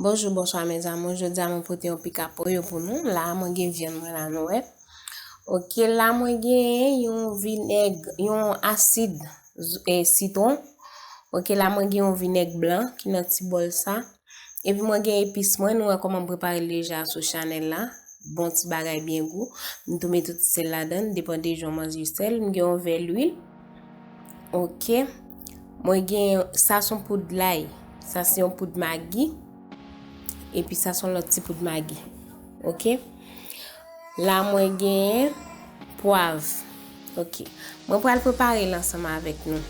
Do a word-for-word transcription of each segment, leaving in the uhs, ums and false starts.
Bonjou, bonswa, mes amours. Jodi a, mwen pote yon pika pollo pou nou. La, mwen gen vyann mwen la, nou wè. Ok, la, mwen gen yon vinèg, yon asid, z-, eh, sitwon. Ok, la, mwen gen yon vinèg blan ki nan ti bòl sa. Epi, mwen gen epis mwen, nou wè kòman m prepare l deja sou chanèl la. Bon ti bagay byen gou. M tou met yon ti sèl ladan l, depann de jan w manje sèl. M gen yon vè lwil. Ok. Mwen gen, sa se yon poud lay. Sa se yon poud magi. Epi sa se yon lòt ti poud magi. Ok. La mwen gen pwav. Ok. Mwen pral prepare l ansanm avèk nou.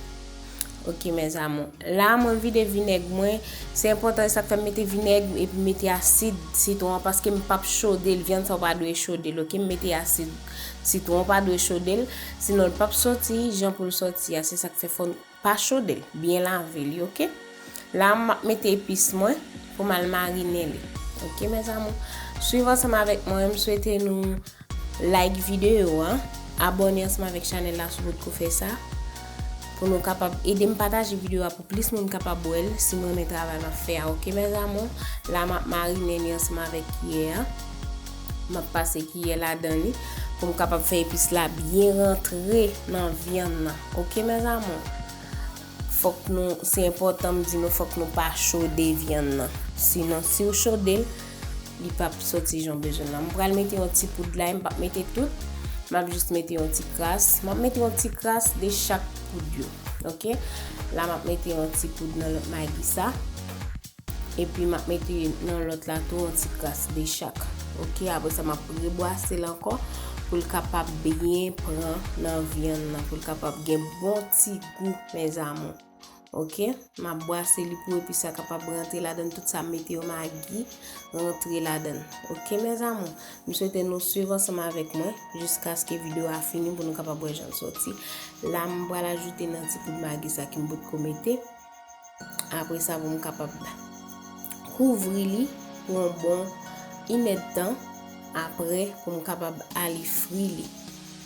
Ok, mes amours. La mwen vide vinèg mwen. Se enpòtan, e sa k fè m mete vinèg epi mete asid sitwon an, paske m p ap chode l. Vyann sa w pa dwe chode l, ok? M mete asid sitwon, w pa dwe chode l. Sinon, l p ap soti jan pou l soti a. Se sa k fè fò n pa chode l. Byen lave li, ok? La, m ap mete epis mwen pou m al marinen li. Ok, mes amours? Swiv ansanm avèk mwen. M swete nou like videyo a, abòne ansanm avèk chanèl la si w potko fè sa, pou nou kapab ede m pataje videyo a pou plis moun kapab wè l, si m renmen travay m ap fè a, ok, mes amours? La, m ap marinen li ansanm avèk kiyè a. M ap pase kiyè ladan li pou m kapab fè epis la byen rantre nan vyann nan, ok, mes amours? Fòk nou, se enpòtan m di nou, fòk nou pa chode vyann nan. Sinon, si w chode l, li p ap soti jan w bezwen l lan. M pral mete yon ti poud lay, m p ap mete tout. M ap jis mete yon ti kras. M ap mete yon ti kras de chak poud yo. Ok? La, m ap mete yon ti poud nan lòt magi sa. Epi, m ap mete nan lòt la tou yon ti kras de chak. Ok? Apre sa, m ap rebwase l ankò pou l kapab byen pran nan vyann nan, pou l kapab gen bon ti gou, mes amours. Ok, m ap bwase li pou epis sa kapab rantre ladan l, tout sa m mete yo magi rantre ladan l. Ok, mes amours, m swete nou swiv ansanm avèk mwen jiskaske videyo a fini pou nou kapab wè jan l soti. La, m pral ajoute nan ti poud magi sa ke m potko mete. Apre sa, pou m kapab kouvri li pou yon bon inèdtan. Apre, pou m kapab ale fri li.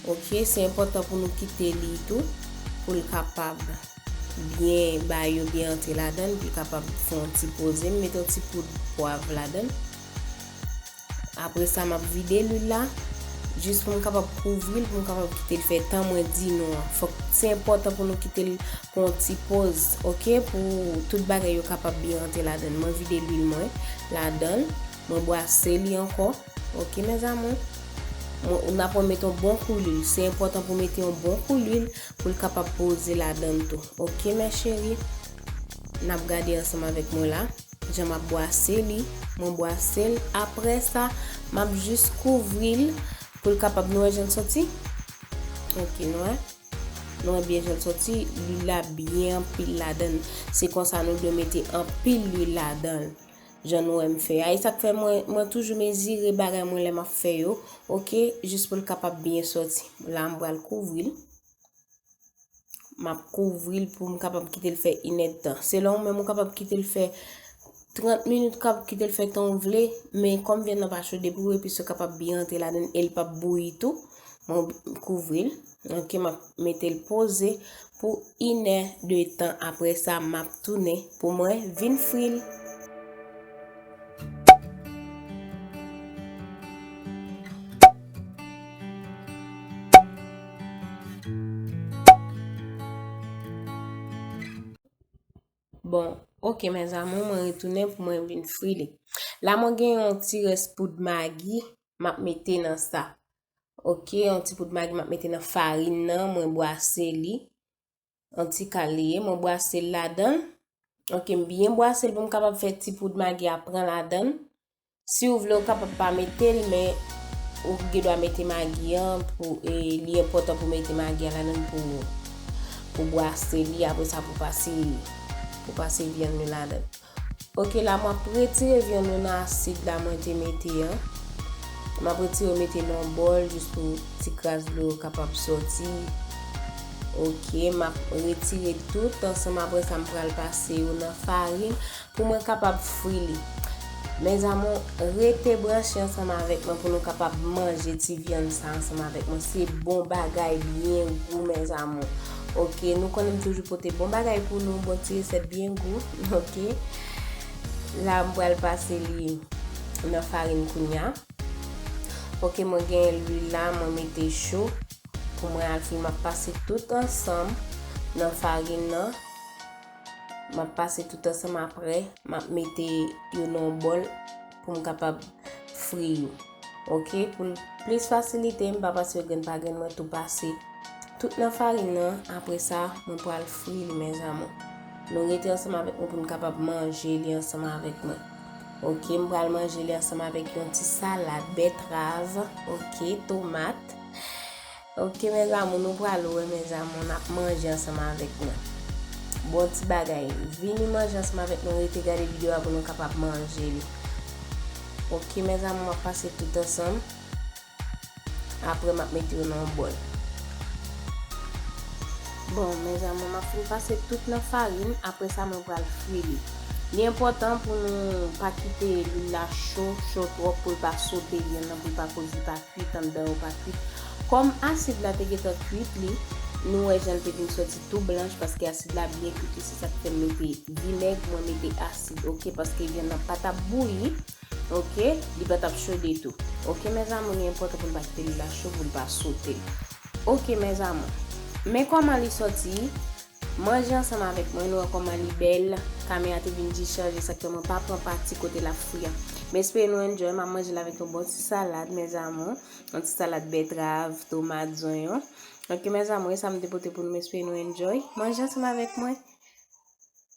Ok, se enpòtan pou nou kite li tou, pou l kapab byen ba yo byen antre ladan l, pou l kapab fè yon ti poze. M mete yon ti poud pwav ladan l. Apre sa, m ap vide lwil la, jis pou m kapab kouvri l, pou m kapab kite l fè tan mwen di nou an. Fòk, se enpòtan pou nou kite l pran yon ti poz, ok, pou tout bagay yo kapab byen antre ladan l. Mwen vide lwil mwen ladan l, mwen bwase li ankò. Ok, mes amours. Mwen, n ap mete yon bon kou lwil. Se enpòtan pou mete yon bon kou lwil pou l kapab poze ladan l tou. Ok, mes chéries. N ap gade ansanm avèk mwen la. Jan m ap bwase li. Mwen bwase l. Apre sa, m ap jis kouvri l pou l kapab, nou wè jan l soti. Ok, nou wè. Nou wè byen jan l soti. Lwil la byen anpil ladan l. Se konsa nou dwe mete anpil lwil ladan l. Jan nou wè m fè a. E sa k fè mwen, mwen toujou mezire bagay mwen lè m ap fè yo. Ok, jis pou l kapab byen soti. La, m pral kouvri l. M ap kouvri l pou m kapab kite l fè inèdtan. Selon ou menm, ou kapab kite l fè trant minit, ou kapab kite l fè tan ou vle, men kòm vyann nan pa cho, depi w epis yo kapab byen rantre ladan l e l p ap bouyi tou, mwen kouvri l. Ok, m ap mete l poze pou inèdtan. Apre sa, m ap tounen pou mwen vin fri l. Bon, ok, mes amours, mwen retounen pou mwen vin fri li. La, mwen gen yon ti rès poud magi, m ap mete nan sa. Ok, yon ti poud magi, m ap mete nan farin nan, mwen bwase li. Yon ti kal li ye, mwen bwase l ladan l. Ok, m byen bwase l pou m kapab fè ti poud magi a pran ladan l. Si w vle, ou kapab pa mete l, men ou gen dwa mete magi an pou, e, li enpòtan pou mete magi a ladan l pou, pou bwase li, apre sa pou pase, pou pase vyann nou ladan l. Ok, la m ap retire vyann nou nan asid la mwen te mete an. M ap retire mete nan yon bòl jis pou ti kras dlo yo kapab soti. Ok, m ap retire tout ansanm, apre sa m pral pase yo nan farin pou mwen kapab fri li. Mes amours, rete branche ansanm avèk mwen pou nou kapab manje ti vyann sa ansanm avèk mwen. Se bon bagay byen gou, mes amours. Ok, nou konnen m toujou pote bon bagay pou nou, bon ti resèt byen gou. Ok. La, m pral pase li nan farin kounya. Ok, mwen gen lwil la, mwen mete cho pou mwen al fri. M ap pase tout ansanm nan farin nan. M ap pase tout ansanm, apre m ap mete yo nan yon bòl pou m kapab fri yo. Ok, pou l plis fasilite, m pa pase yo grenn pa grenn, mwen tou pase tout nan farin nan. Apre sa, mwen pral fri li, mes amours. Nou rete ansanm avèk mwen pou n kapab manje li ansanm avèk mwen. Ok, m pral manje li ansanm avèk yon ti salad bètrav, ok, tomat. Ok, mes amours, nou pral wè, mes amours, n ap manje ansanm avèk mwen. Bon ti bagay. Vini manje ansanm avèk nou, rete gade videyo a pou nou kapab manje li. Ok, mes amours, m ap pase tout ansanm. Apre, m ap mete yo nan yon bòl. Bon, mes amours, m ap fin pase tout nan farin. Apre sa, mwen pral fri li. Li enpòtan pou nou pa kite lwil la cho, cho twòp pou l pa sote vyann nan, pou l pa koz li pa kwit anndan yo pa kwit. Kòm asid la te gentan kwit li, nou wè jan l te vin sòti tou blanch paske asid la byen kwit li, se sa k fè m mete vinèg, mwen mete asid, ok, paske vyann nan pa t ap bouyi, ok, li pa t ap chode tou. Ok, mes amours, li enpòtan pou n pa kite lwil la cho, pou l pa sote. Ok, mes amours, men kòman li sòti. Manje ansanm avèk mwen, nou wè kòman li bèl. Kamera te vin jis chanje, sa k fè mwen pa pran pati kote l ap fri a. M espere nou enjoy, m ap manje l avèk yon bon ti salad, mes amours. Yon ti salad bètrav, tomat, zonyon. Ok, mes amours, e sa m te pote pou nou, m espere nou enjoy. Manje ansanm avèk mwen.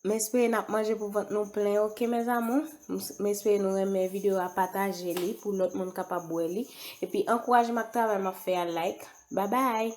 M espere n ap manje pou vant nou plen, ok, mes amours? M s-, m espere nou renmen videyo a, pataje li pou lòt moun kapab wè li. Epi ankouraje m ak travay m ap fè a, like. Babay!